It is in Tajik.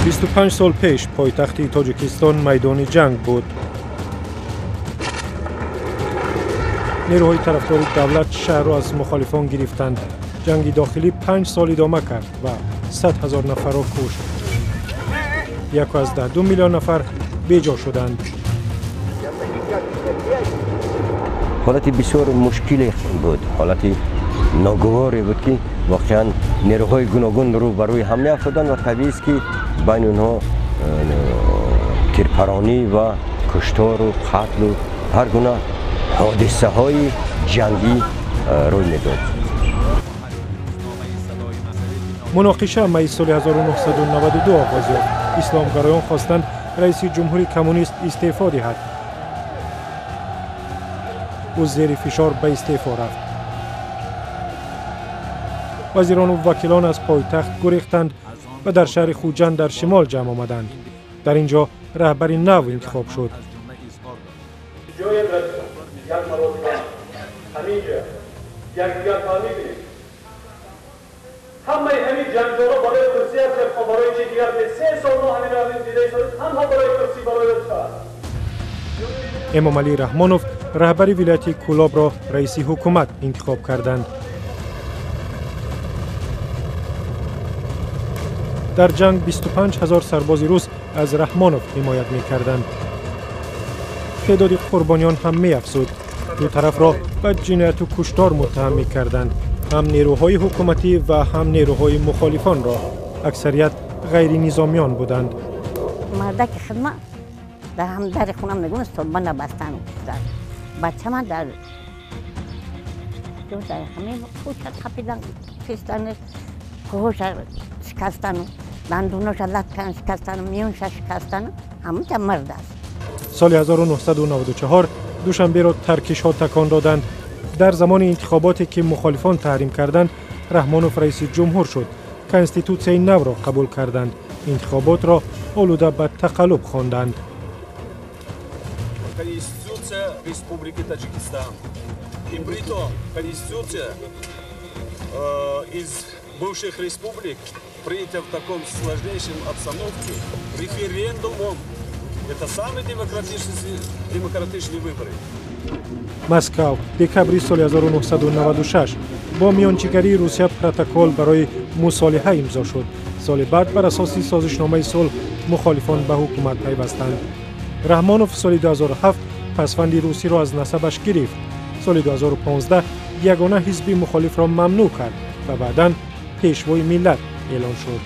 25 сол пеш пойтахти Тоҷикистон майдони ҷанг буд. Нерӯҳои тарафдори давлат шаҳрро аз мухолифон гирифтанд. Ҷанги дохилӣ 5 сол идома кард ва 100 ҳазор нафарро кушт. 1,2 миллион нафар беҷо шуданд. Ҳолати бисёр мушкиле буд, ҳолати ногуворе буд, ки воқеан нерӯҳои гуногун рӯ ба рӯи ҳам меафтоданд ва табиист, ки байни онҳо тирпаронӣ ва куштору қатлу ҳар гуна ҳодисаҳои ҷангӣ рӯй медод. Муноқиша майи соли 1992 оғоз ёфт. Исломгароён хостанд раиси ҷумҳури коммунист истеъфо диҳад. Ӯ зери фишор ба истеъфо рафт. Вазирону вакилон аз пойтахт гурехтанд ва дар шаҳри Хуҷанд дар шимол ҷамъ омаданд. Дар ин ҷо раҳбари нав интихоб шуд. Ҳамаи ҳамин ҷанҷоло барои курсӣ аст, барои чи дигар? 3 сол мо ҳамин дида танҳо барои курсӣ, барои ча. Эмомалӣ Раҳмонов раҳбари вилояти Кӯлобро раиси ҳукумат интихоб карданд. Дар ҷанг 25 ҳазор сарбози рус аз Раҳмонов ҳимоят мекарданд. Теъдоди қурбониён ҳам меафзуд. Ду тарафро ба ҷинояту куштор муттаҳам мекарданд, ҳам нерӯҳои ҳукуматӣ ва ҳам нерӯҳои мухолифонро. Аксарият ғайринизомиён буданд. Мардаки хидма дар ҳам дари хона мегӯн собана бастан, бачама дар ҳамин кӯча қапидан, кистанаш, қӯша шикастану, дандуноша латкан шикастану, миёнша шикастану, ҳамунҷа мард аст. Соли 1994 Душанберо таркишҳо такон доданд. Дар замони интихоботе ки мухолифон таҳрим карданд, Раҳмонов раиси ҷумҳур шуд. Конститутсияи навро қабул карданд. Интихоботро олуда ба тақаллуб хонданд. Конституция Республики Таджикистан. И притом Конституция из бывших республик принята в таком сложнейшем обстановке референдумом. Это самые демократичные выборы. Москав, декабри соли 1996 бо миёнчигарии Русия протокол барои мусолиҳа имзо шуд. Соли баъд бар асоси созишномаи сулҳ мухолифон ба ҳукумат пайвастанд. Раҳмонов соли 2007 пасванди русиро аз насабаш гирифт. Соли 2015 ягона ҳизби мухолифро мамнӯъ кард ва баъдан пешвои миллат эълон шуд.